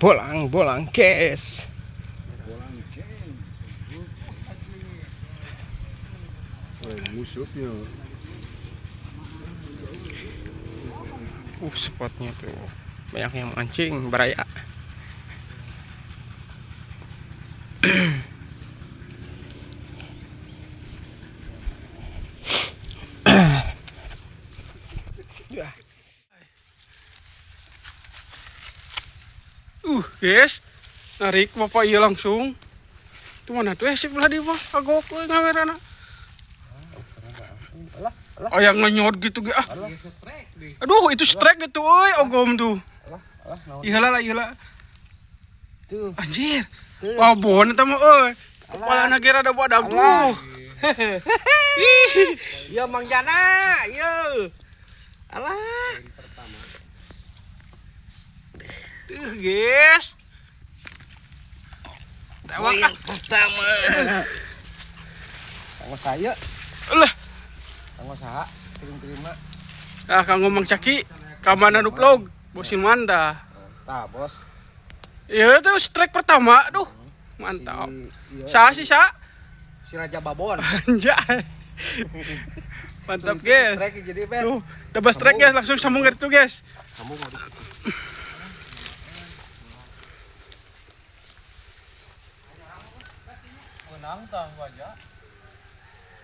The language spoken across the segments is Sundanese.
Bolang-bolang guys. Bolang ceng. Musuhnya. Spotnya tuh banyak yang mancing baraya. Guys, narik bapak iya langsung. Itu mana tuh sih belah di mah agok euy ngamerana. Oh yang ngenyot gitu ge ah. Aduh, itu strike gitu euy ogom tuh. Ieu lah, ieu lah. Tuh. Anjir. Wah, bon eta mah euy. Kepalana ge rada badag tuh. Yo Mang Jana, yo. Alah. Tuh, guys. Tewak yang pertama. Kanggo saya. Alah. Kanggo saha kirim-terima. Ah, kanggo Mang Caki, ka mana nu vlog? Bosin manda. Tah, bos. Iya tuh strike pertama, aduh. Mantap. Sa sih, sa? Si Raja Babon. Anjay. Mantap, guys. Strike jadi, Ben. Tuh, tambah strike guys, langsung sambung itu, guys. Sambung. Menang tah wajah.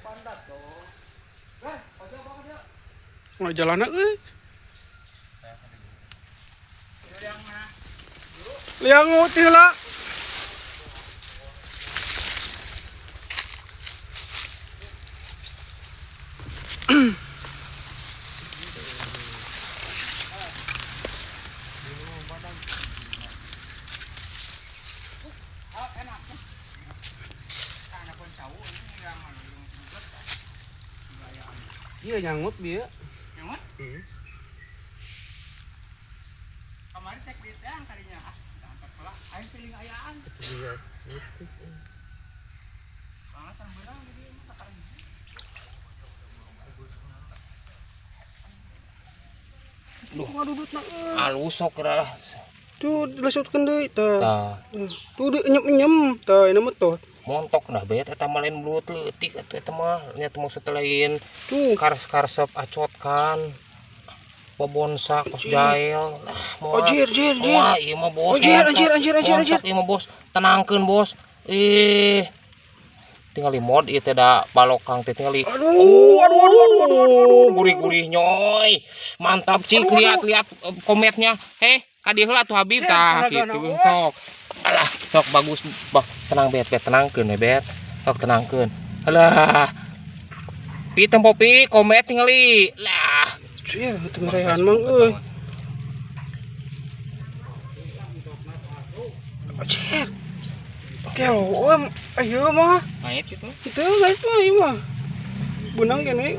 Pandat dong. Wajah banget ya. Mau jalan euy. Liang teh heula. Iya nyangut dia. Nyangut? Kemarin cek di teh kalinya ah, angkat pula. Aing piling ayaan. Iya. Banget beurang di dieu mah takaran. Duh, ngadudutna euy. Alus sok lah. Tuh dilesotkeun deui tah. Tah. Tuh dinyem-nyem tah ini mah tuh. Montok dah bet eta mah lain belut leutik atuh eta mah nya teu maksud lain. Tuh kars-karsep acot kan. Bobonsa kos jail. Nah, moal. Anjir, jir, jir. Wah, ieu mah bos. Anjir, anjir, anjir, anjir, anjir. Ieu mah bos, tenangkeun bos. Ih. Tingali mod ieu teh da balokang teh tingali. Aduh, aduh, aduh, aduh, aduh, aduh, gurih-gurih nyoy. Mantap cik, lihat-lihat kometnya. Heh, ka dieu heula tuh Habib tah kitu sok. Alah, sok bagus. Bah, tenang bet, bet tenangkeun we bet. Sok tenangkeun. Alah. Pi tempo pi komet tingali. Lah. Anjir, teu merehan mang euy. Anjir. Kelo, ayo mah. Ngait itu. Itu ngait mah ieu mah. Benang kene.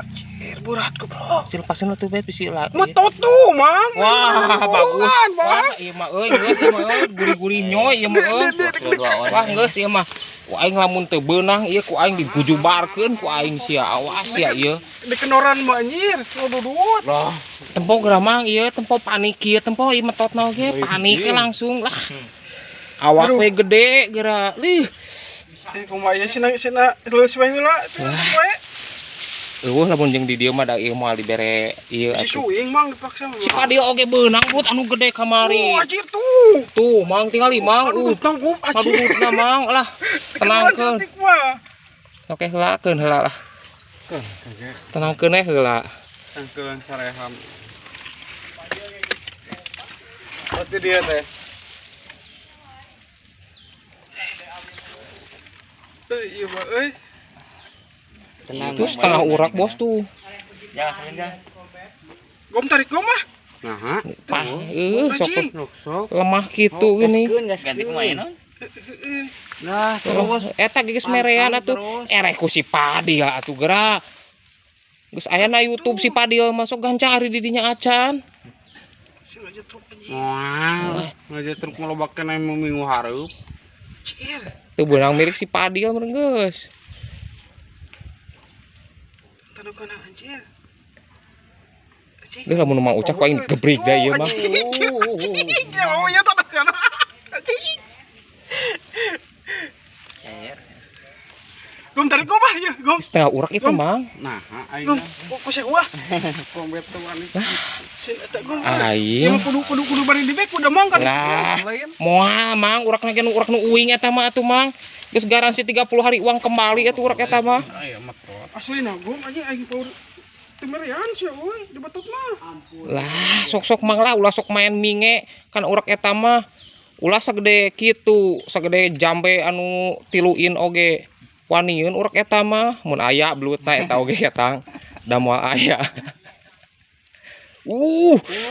Anjir, berat goblok. Si lepasin lah tuh bet bisi lah. Metot tuh, Mang. Wah, bagus. Wah, ieu mah euy, geus ieu mah euy, gurih-gurih nyoy ieu mah euy. Wah, geus ieu mah. Ku aing lamun teu beunang ieu ku aing digujubarkeun ku aing sia, awas sia ieu. Dikenoran mah anjir, ngodudut. Lah, tempo geura mang ieu, tempo panik ieu, tempo ieu metotna oge panik langsung lah. Awak we gede geura. Lih. Kumaha ieu sina sina leuleus we heula. Eueuh lamun jeung di dieu mah da ieu moal dibere ieu atuh. Si suing mang dipaksa. Si Padil oge beunang but anu gede kamari. Oh, anjir tuh. Tuh mang tingali mang. Kadudutna mang lah. Tenangkeun. Oke heulakeun heula lah. Tenangkeun we heula. Tenangkeun sareham. Berarti dia teh. Tuh ieu mah euy. Tenang, itu setengah urak bos tuh. Jangan jangan. Gom tarik gom ah. Nah, pah, sok lemah gitu gini. Ganti kumaha non? Nah, terus eta geus merean atuh. Ereh ku si Padil atuh geura. Geus aya na YouTube si Padil masuk gancang ari di dinya acan. Wah, ngaja truk ngelobakeun aya minggu hareup. Tuh beunang milik si Padil meureun geus. Tanah anjir. Duh, lamun Mang Ucah ku aing gebrig da ieu mah. Oh iya tah kana. Gom tarik gom ah, ya, gom. Setengah urak itu, Mang. Nah, aing. Gom, kok saya ulah. Komet tuh wani. Sin eta gom. Aing. Yang kudu kudu kudu bari di bek udah mang kan. Lah, moal Mang, urakna ge nu urak nu uing eta mah atuh Mang. Geus garansi 30 hari uang kembali atuh urak eta mah. Aya metot. Aslina gom anjing aing power teu merean sia euy di betot mah. Lah, sok-sok Mang lah ulah sok main minge kan urak eta mah. Ulah sagede kitu, sagede jambe anu tiluin oge. Wanieun urak eta mah, mun aya belutna eta oge ketang. Da moal aya.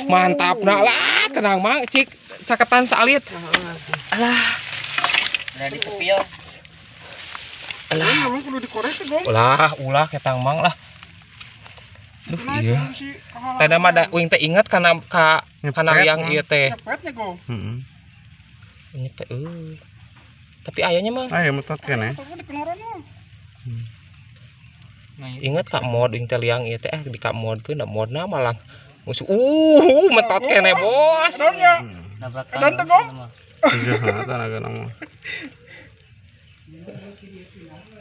Mantapna lah, tenang Mang, cik caketan saalit. Alah, Udah di spion. alah. Aing kudu dikorek teh gom. Ulah, ulah ketang Mang lah. Duh, iya. Tadi mah da uing teh inget kana ka kana liang ieu teh. Nyepetnya gom. Heeh. Nyepet euy. Tapi ayahnya mah Aya metot keneh. Tapi di kenoran mah. inget ka mod uing teh liang ieu teh di ka modkeun da modna malah musuh. Metot keneh bos. Edon ya. Nabrak Edon teh gom. Tujuh tanaga nama.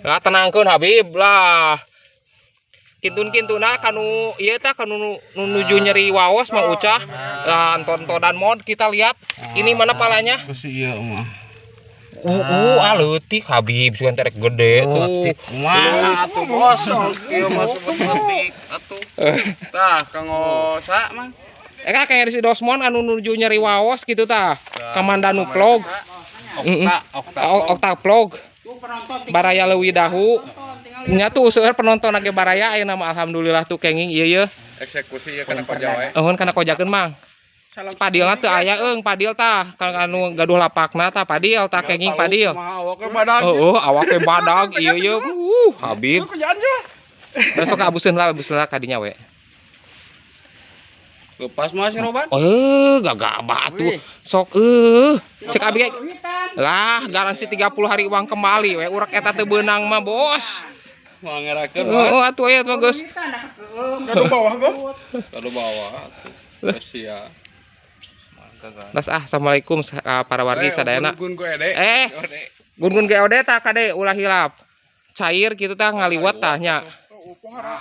Lah tenangkeun Habib lah. Kintun-kintuna kanu ieu teh kanu nu nuju nyeri waos Mang Ucah. Lah tontonan mod kita lihat. Ini mana palanya? Besi ieu mah. Leutik Habib sugan terek gede tuh. Kumaha atuh bos? Ieu mah sebut leutik atuh. Tah kanggo sa mah. Kak kayak si Dosmon anu nuju nyeri waos gitu tah. Kamandanu vlog. Okta, Okta vlog. Baraya leuwih dahu. Nya tuh seueur penonton age baraya ayeuna mah alhamdulillah tuh kenging ieu ye. Eksekusi ieu kana koja wae. Eueun kana kojakeun Mang. Padilna teu aya eung padil tah kang anu gaduh lapakna tah padil tah kenging padil. Awake badag. Heeh, awake badag ieu ye. Habib. Besok abuseun lah, abuseun lah kadinya we. Lepas mah si Roban. Gagabah atuh. Sok cek abi ge. Lah, garansi 30 hari uang kembali we urak eta teu beunang mah, Bos. Mangerakeun. Heeh, atuh aya mah geus. Kadu bawah gom. Kadu bawah atuh. Geus sia. Bas ah, assalamualaikum para wargi sadayana. Gun GOD. Gun GOD tah kade ulah hilap. Cair kitu tah ngaliwat tah nya. Oh, pohara.